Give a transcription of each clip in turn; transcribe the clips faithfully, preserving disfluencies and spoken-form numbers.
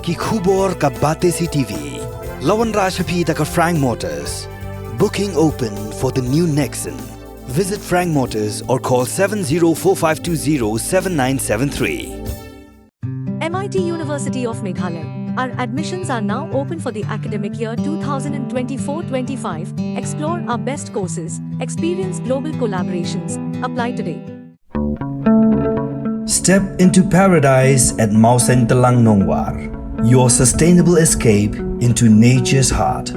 Ki khubor ka Batesi T V. La wanrah sha phi da ka Frank Motors. Booking open for the new Nexon. Visit Frank Motors or call seven zero four five two zero seven nine seven three. M I T University of Meghalaya. Our admissions are now open for the academic year twenty twenty-four twenty-five. Explore our best courses, experience global collaborations. Apply today. Step into paradise at Mawsyntelang Nongwar, your sustainable escape into nature's heart.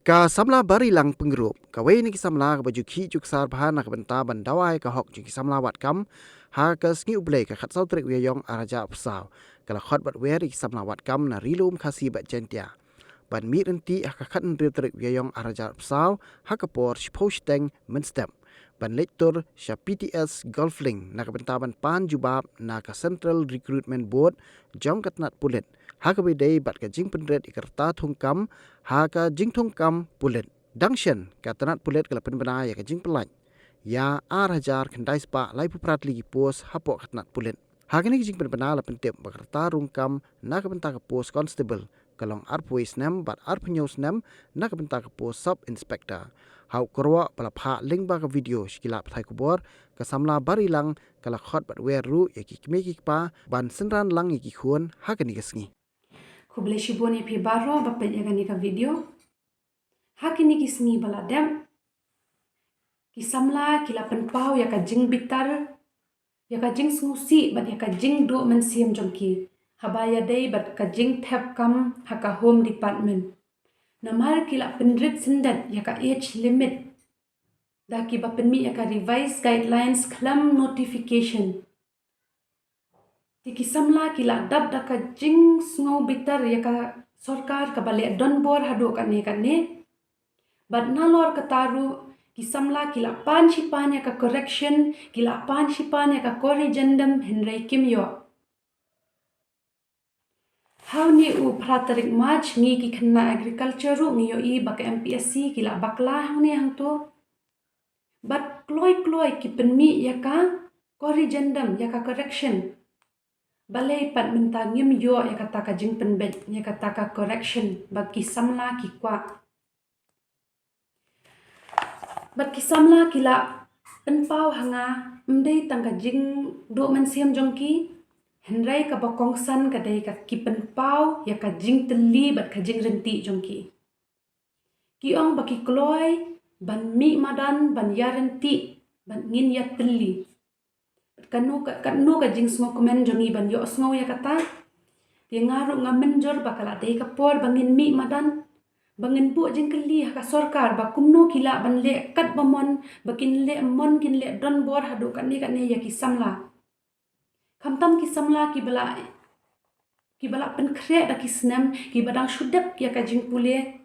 Ka samla Barilang Pyngrope, kawei na ki samla kaba ju khih ju ksar bha na ka bynta ban dawa ïa ka hok jong ki samla wad kam, ha ka sngi U Blei ka khatsaw tarik u Ïaïong arhajar arphew saw, ka la khot bad wer ïa ki samla wad kam na Ri Lum Khasi bad Jaiñtia ban mih ryntih ha ka khathynriew tarik u Ïaïong arhajar arphew saw, ha ka por shiphew shiteng mynstep, ban leit tur sha P T S Golf Link na ka bynta ban pan jubab na ka Central Recruitment Board jong ka tnat pulit, ha kaba ïadei bad ka jingpynrit ïa ka rta thungkam ha ka jingthungkam pulit. Dang shen, ka tnat pulit ka la pynbna ïa ka jingpynlait ïa arhajar khyndai spah laiphew phra tylli ki post hapoh ka tnat pulit. Ha kane ka jingpynbna la pyntip ba ka rta rung kam na ka bynta ka post constable ka long arphew wei snem bad arphew hynñiew snem na ka bynta ka post sub inspector. Ha u kyrwoh ba la phah lyngba ka video sha ki lad pathai khubor, ka samla Barilang ka la khot bad wer ruh ïa ki kmie ki kpa ban synran lang ïa ki khun ha kane ka sngi. Khublei shibun ïa phi baroh ba peit ïa kane ka video. Ha kine ki sngi ba la dep, ki samla ki la pynpaw ïa ka jingbitar, ïa ka jingsngewsih bad ïa ka jingduh mynsiem jong ki, haba ïadei bad ka jingthep kam ha ka Home Department. Namar ki la pynrit syndet ïa ka age limit da kiba pynmih ïa ka revised guidelines khlem notification. Te ki samla ki la dap da ka jingsngewbitar ïa ka sorkar kaba leh donbor haduh katne katne. Bad nalor kata ruh, ki samla ki la pan shi pan ïa ka correction, ki la pan shi pan ïa ka corrigendum, hynrei kim ïoh. Ha une u phra tarik March, ngi ki khynnah agriculture ruh ngi ïohi ba ka M P S C ki la bakla hangne hangto. Bad kloi kloi ki pynmih ïa ka corrigendum, ïa ka correction. Balei pat mynta ngim ïoh ïa kata ka jingpynbeit, ïa kata ka correction ba ki samla ki kwah. Bad ki samla ki la pynpaw ha nga, ym dei tang ka jingduh mynsiem jong ki, hynrei kaba kongsan ka dei ka ki pynpaw ïa ka jingtylli bad ka jingryntih jong ki. Ki ong ba ki kloi ban mih madan, ban ïaryntih, ban ngin ïatylli. Katno ka, katno ka jingsngewkmen jong ngi ban ïohsngew ïa kata. Te nga ruh nga mynjur ba ka la dei ka por ba ngin mih madan, ba ngin buh jingkylli ha ka sorkar ba kumno ki lah ban leh katba mon, ba kin leh mon, kin leh donbor haduh katne katne ïa ki samla. Khamtam ki samla kiba la, kiba la pynkhreh da ki snem, kiba dang shu dep ïa ka jingpule.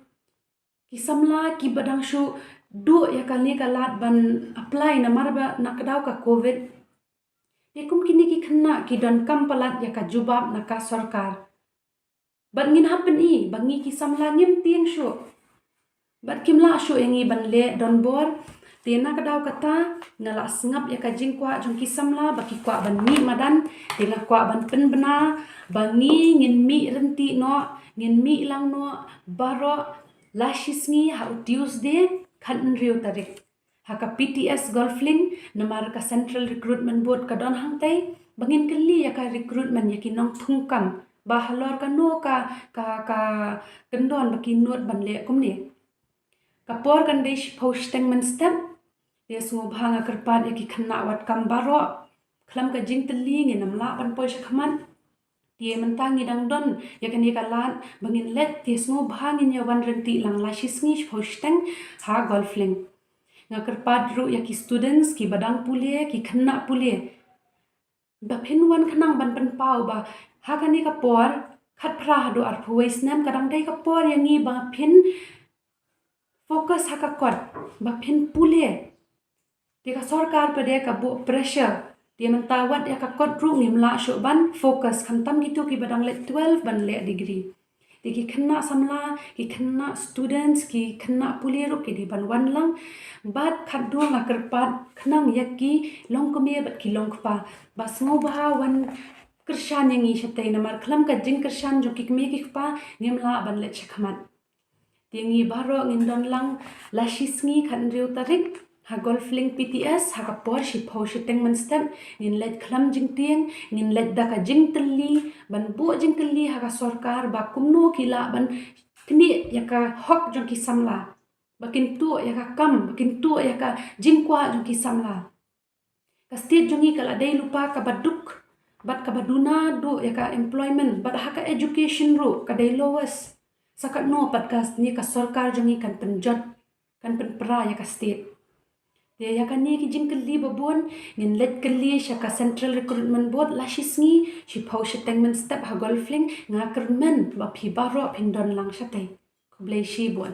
Ki samla kiba dang shu duh ïa kane ka lad ban apply namar ba na ka daw ka covid. Te kum kine ki khynnah ki donkam palat ïa ka jubab na ka sorkar. Bad ngin hap pyni ba ngi ki samla ngim tieng shuh. Bad kim lah shuh ïa ngi ban leh donbor. Te na ka daw kata nga la sngap ïa ka jingkwah jong ki samla ba ki kwah ban mih madan. Te nga kwah ban pynbna ba ngi ngin mih ryntih noh, ngin mih lang noh baroh la shisngi ha u Tuesday khathynriew tarik ha ka P T S Golf Link, namar ka Central Recruitment Board ka don hangtei, ba ngin kylli ïa ka recruitment ïa ki nongthungkam ba halor kano ka, ka, ka kyndon ba ki nud ban leh kumne. Ka por kan dei shiphew shiteng mynstep. Te sngewbha nga kyrpad ïa ki khynnah wad kam baroh, khlem ka jingtylli ngin ym lah ban poi shakhmat. Te mynta ngi dang don ïa kane ka lad ba ngin leit, te sngewbha ngin ïa wan ryntih lang la shisngi shiphew shiteng ha Golf Link. Nga kyrpad ruh ïa ki students kiba dang pule, ki khynnah pule, ba phin wan khnang ban pynpaw ba ha kane ka por khatphra haduh arphew wei snem ka dang dei ka por ïa ngi ba phin focus ha ka kot, ba phin pule. Te ka sorkar pat de ka buh pressure. Te mynta wat ïa ka kot ruh ngim lah shuh ban focus, khamtam kito kiba dang leit twelve ban leh degree. Te ki khynnah samla, ki khynnah students, ki khynnah pule ruh ki dei ban wan lang. Bad khatduh nga kyrpad khnang ïa ki longkmie bad ki longkpa ba sngewbha wan kyrshan ïa ngi shatei, namar khlem ka jingkyrshan jong ki kmie ki kpa ngim lah ban leit shakhmat. Te ngi baroh ngin don lang la shi sngi khathynriew tarik ha Golf Link P T S, ha ka por shiphew shiteng mynstep. Ngin leit khlem jingtieng, ngin leit da ka jingtylli, ban buh jingkylli ha ka sorkar ba kumno ki lah ban knieh ïa ka hok jong ki samla, ba kin tuh ïa ka kam, ba kin tuh ïa ka jingkwah jong ki samla. Ka state jong ngi ka la dei lypa kaba duk bad kaba duna duh ïa ka employment, bad ha ka education ruh ka dei lowest. Sa katno pat ka, ngi ka sorkar jong ngi kan pynjot, kan pynpra ïa ka state. Te ïa kane ki jingkylli ba bun ngin leit kylli sha ka Central Recruitment Board la shi sngi, shiphew shiteng mynstep ha Golf Link. Nga kyrmen ba phi baroh phin don lang shatei. Khublei shibun.